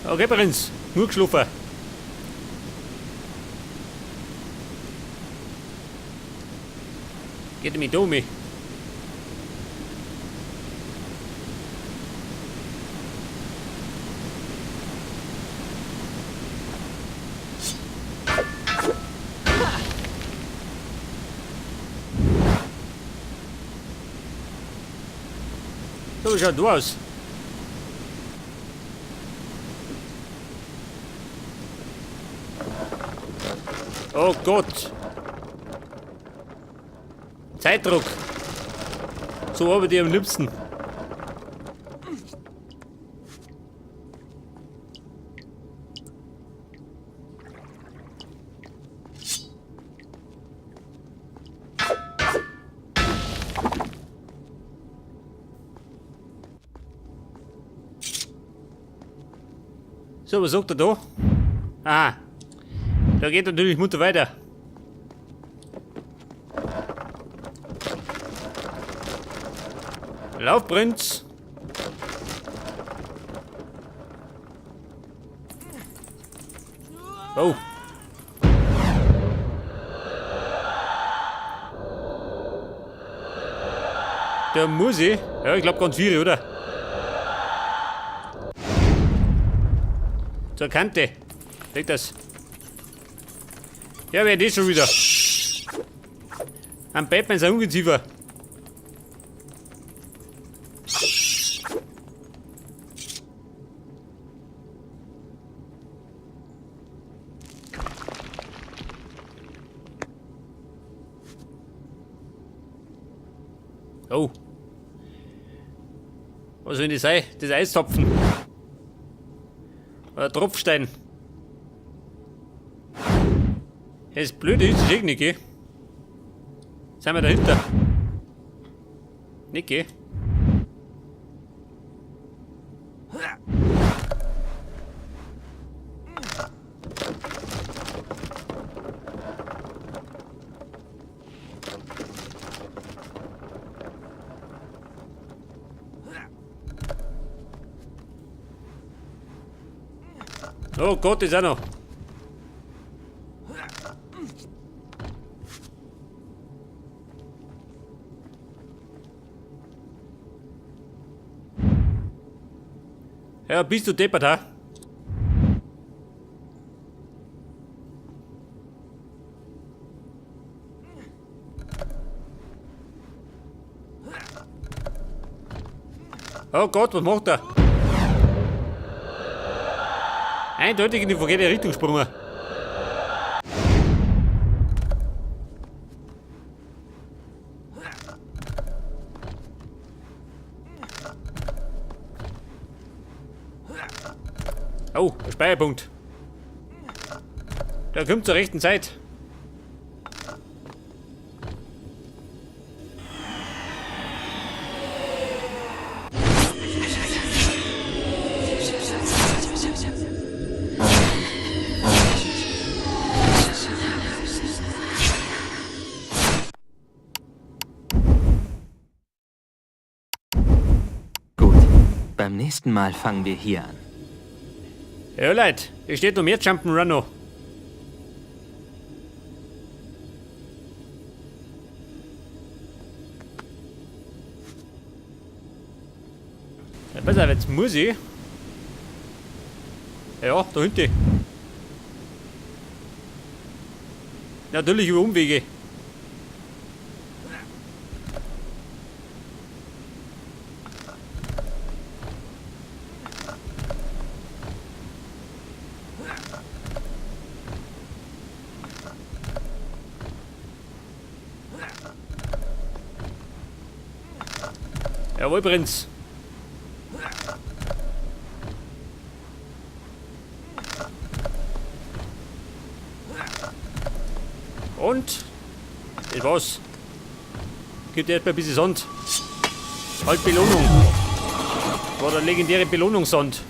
Okay, Prinz, nur geschlafen. Geht mich da um. So, wie schaut du aus? Oh Gott! Zeitdruck! So arbeite ich am liebsten. So, was sagt er da? Ah, da geht natürlich munter weiter. Lauf, Prinz! Oh. Da muss ich. Ja, ich glaube ganz viele, oder? Zur Kante. Leg das. Ja, wer das schon wieder? Am Batman sein Ungeziefer. Oh. Was soll denn das sein? Das Eistopfen. Oder Tropfstein. Das Blöde ist, das ist eh nicht, gell? Sind wir dahinter? Nicht, gell? Oh Gott, ist auch noch. Ja, bist du deppert, ha? Oh Gott, was macht er? Eindeutig in die verkehrte Richtung gesprungen. Oh, ein Speicherpunkt. Der kommt zur rechten Zeit. Gut, beim nächsten Mal fangen wir hier an. Ja, Leute, es steht noch mehr Jump'n'Run noch. Ja, pass auf, jetzt muss ich. Ja, da hinten. Natürlich über Umwege. Jawohl, Prinz. Und? Das war's. Gibt erstmal ein bisschen Sand. Halt Belohnung. War der legendäre Belohnungssand.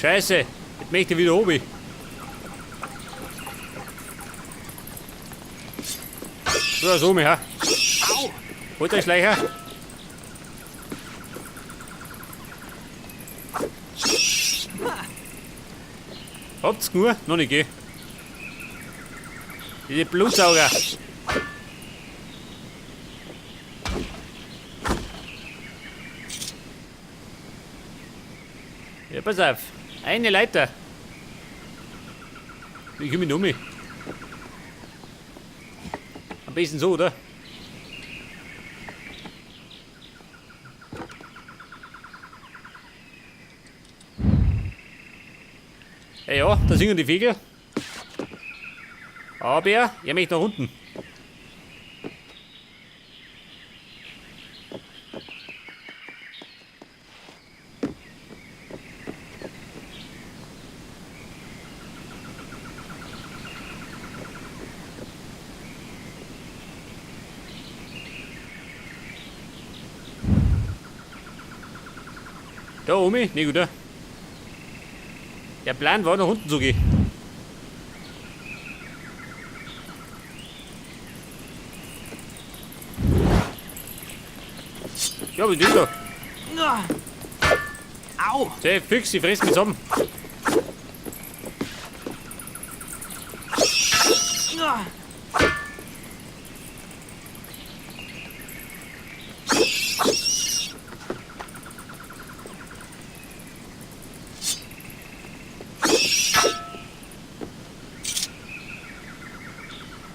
Scheiße, jetzt möchte ich wieder oben. So, so, ha? Au! Holt der Schleicher. Habt's genug? Noch nicht, gell? Diese Blutsauger. Ja, pass auf. Eine Leiter. Wie komme ich noch mit? Am besten so, oder? Ja, ja, da singen die Vögel. Aber er möchte nach unten. Da oben, nicht oder? Der Plan war, nach unten zu gehen. Ja, was ist das da? Au! Der Füchse, die fressen mich zusammen.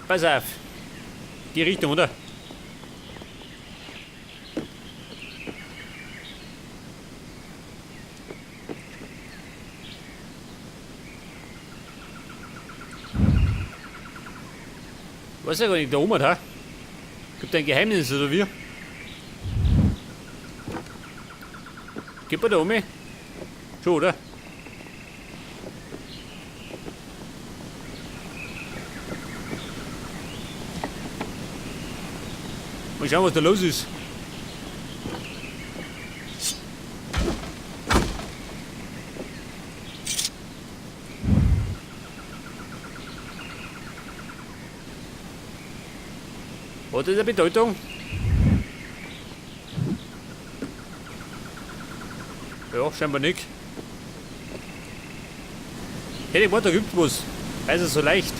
Pass auf. Die Richtung, oder? Weiß ja gar nicht, da oben, ha? Gibt ein Geheimnis, oder wie? Gib mal da oben. Schon, oder? Mal schauen, was da los ist. Hat das eine Bedeutung? Ja, scheinbar nicht. Hätte ich gemeint, da gibt's was. Also so leicht.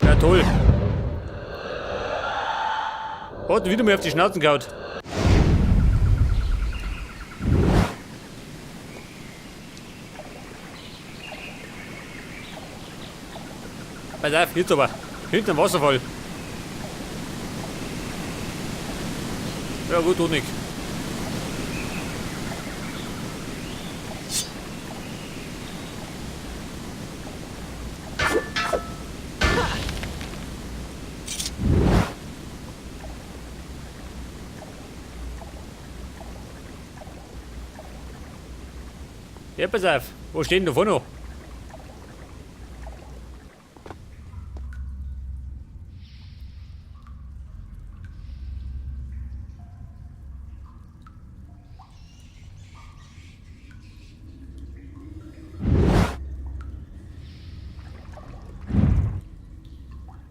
Ja, toll. Hat wieder mal auf die Schnauzen gehauen. Pass auf, jetzt aber. Hinter dem Wasserfall. Ja gut, tut nix. Ja, pass auf. Wo steht denn da vorne noch?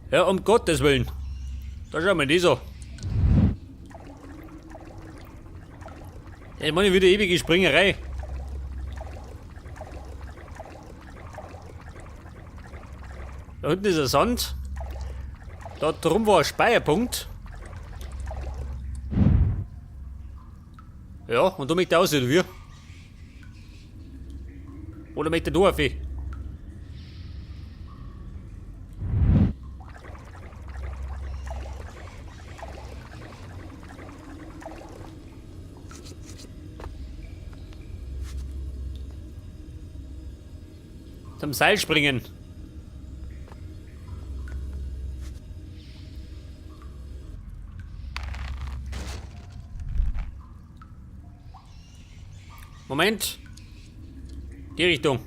Ja, um Gottes Willen. Da schauen wir die so. Ich meine wieder ewige Springerei. Da unten ist der Sand. Da drum war ein Speicherpunkt. Ja, und da möchte ich aussehen, wie? Oder möchte du auf? Zum Seil springen. Moment. Die Richtung.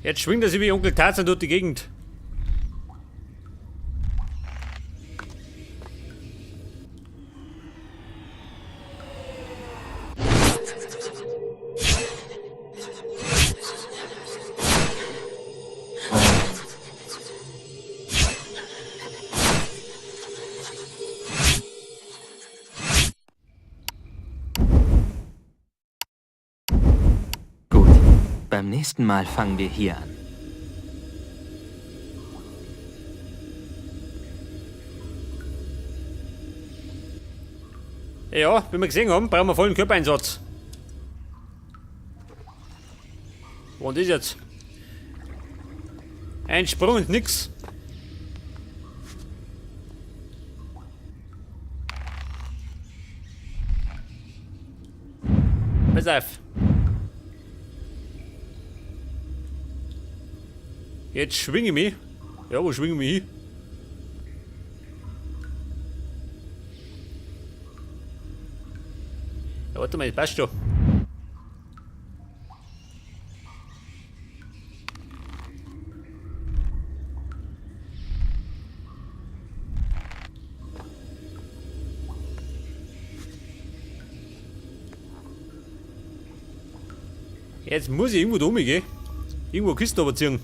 Jetzt schwingt er sich wie Onkel Tarzan durch die Gegend. Gut. Beim nächsten Mal fangen wir hier an. Ja, wie wir gesehen haben, brauchen wir vollen Körpereinsatz. Wo ist jetzt? Ein Sprung und nix. Pass auf. Jetzt schwinge ich mich. Ja, wo schwinge ich mich hin? Ja, warte mal, das passt schon. Jetzt muss ich irgendwo da rumgehen. Irgendwo Kisten runterziehen.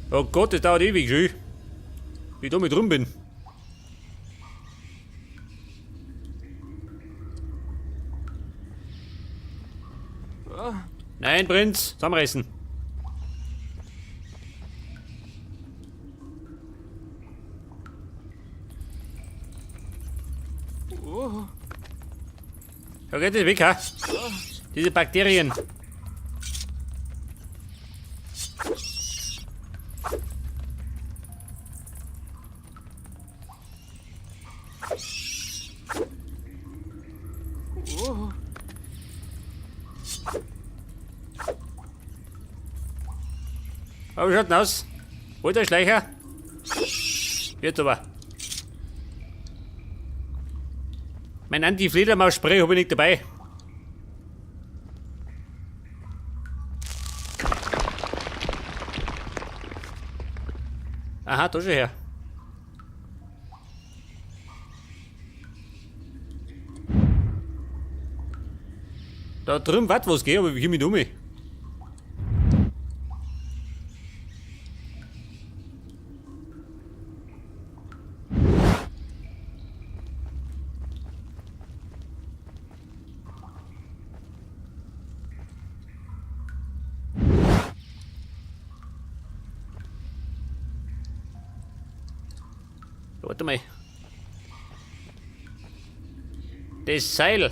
Oh Gott, das dauert ewig schön. Wie ich da mit rum bin. Nein, Prinz, zusammenreißen. Da geht es weg, ha? Diese Bakterien. Aber wie schaut denn aus? Wollt ihr Schleicher? Wird aber. Mein Anti-Fledermaus-Spray habe ich nicht dabei. Aha, da schon her. Da drüben wat was geht, aber wie komme ich da um? Warte mal. Das Seil.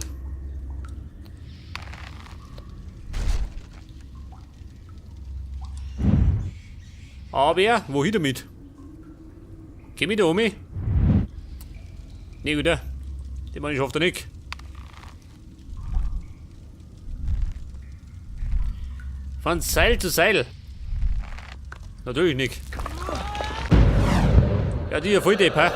Aber, wohin damit? Komm ich da um? Nee, wieder. Den Mann schafft er nicht. Von Seil zu Seil. Natürlich nicht. Ja, die ist voll Depp, hä?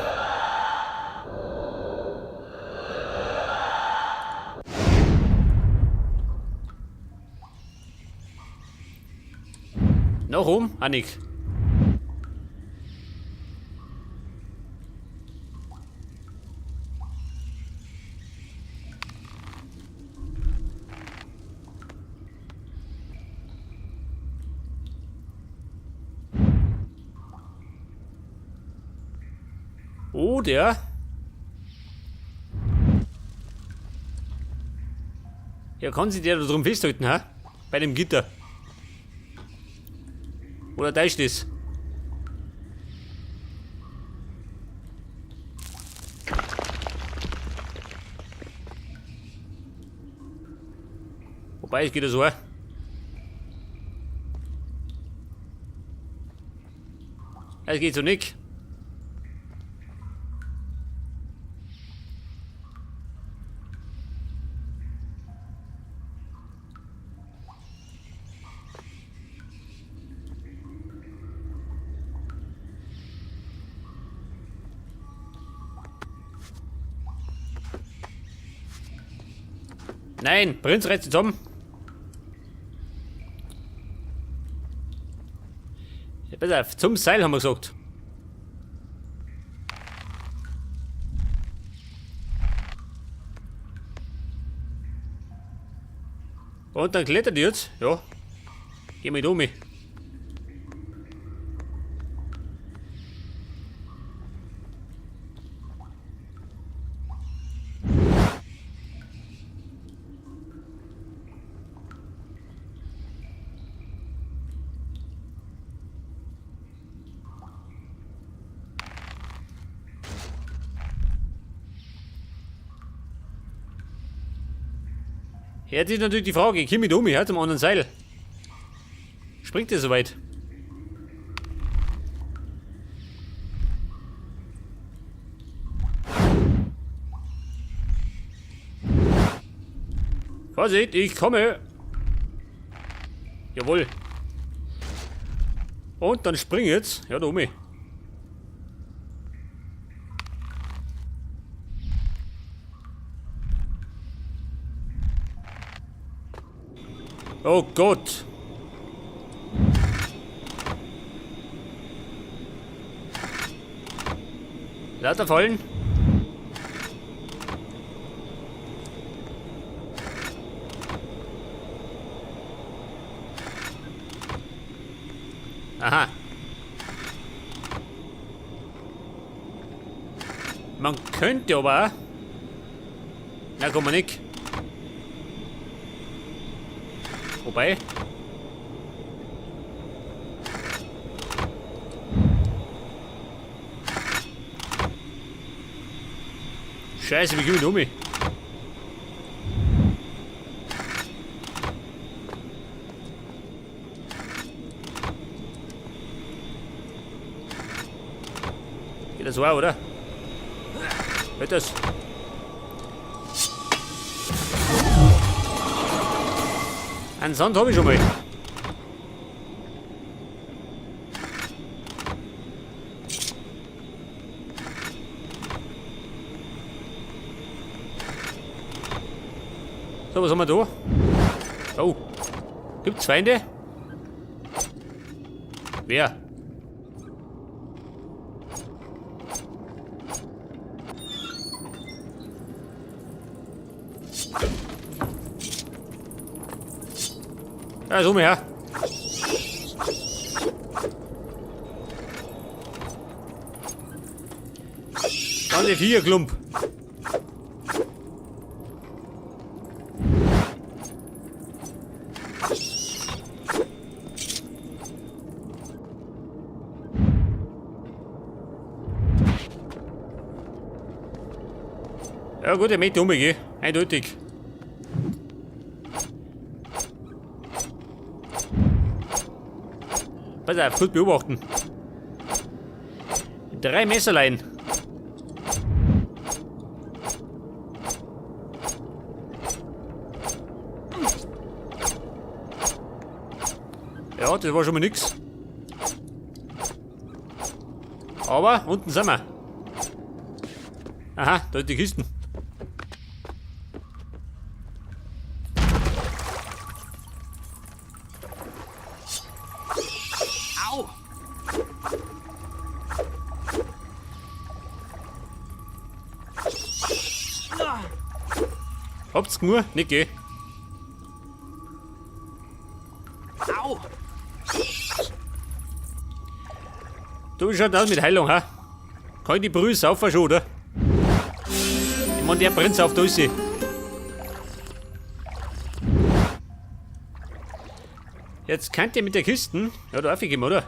Nach oben? Ah, nix. Oh, der. Ja, kann sich der da drum festhalten, ha? Bei dem Gitter. Oder täuscht das? Wobei, es geht ja so. Es geht so nicht. Nein, Prinz reißt sich zusammen. Ja, pass auf, zum Seil haben wir gesagt. Und dann klettert die jetzt. Ja. Geh mit um. Jetzt ist natürlich die Frage, komm ich da um, ja, zum anderen Seil. Springt der so weit? Vorsicht, ich komme. Jawohl. Und dann spring jetzt. Ja, da um. Oh Gott. Lauter Fallen. Aha. Man könnte aber auch. Na, komm mal nicht. Wobei. Scheiße, wie komme ich um? Geht das auch, oder? Geht das? Einen Sand habe ich schon mal. So, was haben wir da? Oh. Gibt's Feinde? Wer? Ja, so her. Ganze vier Klump. Ja gut, ich möchte umgehen. Eindeutig. Pass auf, gut beobachten. 3 Messerlein. Ja, das war schon mal nix. Aber unten sind wir. Aha, da sind die Kisten. Au! Habt's genug? Nicht geh. Au! Du, wie schaut aus mit Heilung, ha? Kann ich die Brühe saufen schon, oder? Ich mein, der brennt auf der Ossi. Jetzt könnt ihr mit der Kisten. Ja, da aufgegeben, oder?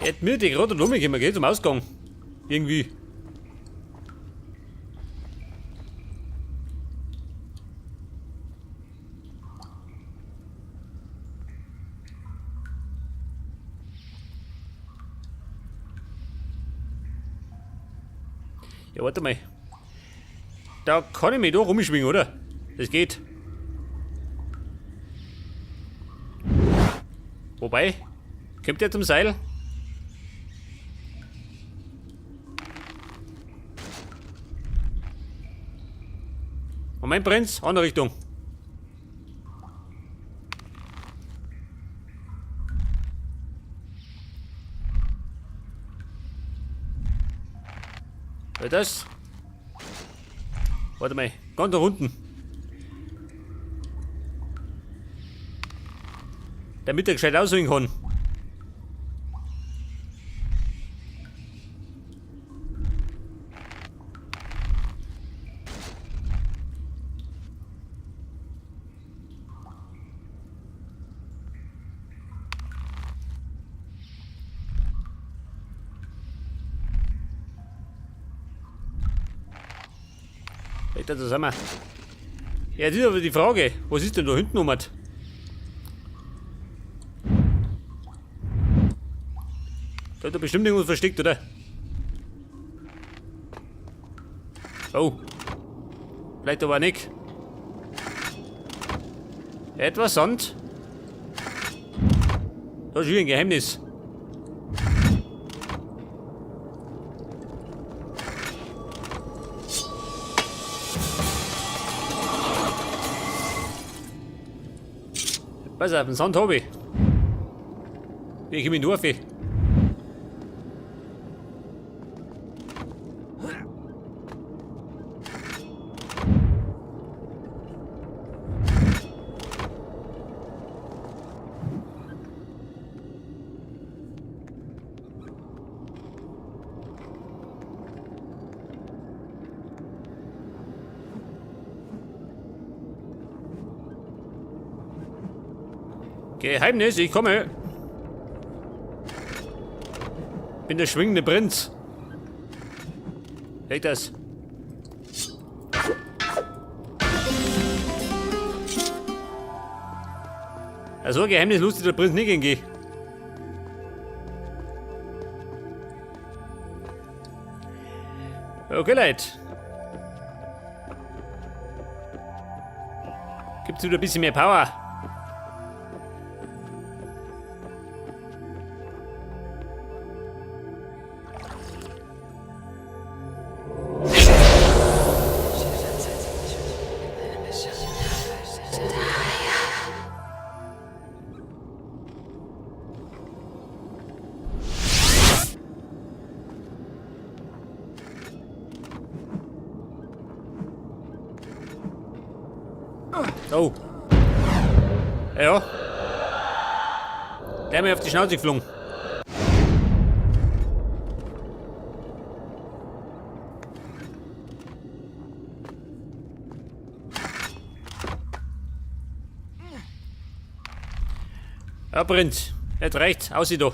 Hätte mir die gerade rumgekommen, gell, zum Ausgang. Irgendwie. Ja, warte mal. Da kann ich mich da rumschwingen, oder? Das geht. Wobei, kommt der zum Seil? Moment, Prinz, andere Richtung. Ja, das? Warte mal, ganz da unten. Damit er gescheit ausholen kann. Weiter zusammen. Ja, das ist aber die Frage. Was ist denn da hinten um? Da hat er bestimmt irgendwas versteckt, oder? Oh. Vielleicht aber nicht. Etwas Sand. Da ist wieder ein Geheimnis. Pass auf, den Sand hab ich. Wie komme ich nur auf? Geheimnis, ich komme. Bin der schwingende Prinz. Leg das. Also ein Geheimnis lustig der Prinz nicht gehen. Okay, Leute. Gibt's wieder ein bisschen mehr Power. Oh. Ja. Der hat mir auf die Schnauze geflogen. Ja, Prinz. Jetzt reicht's. Aussieht da.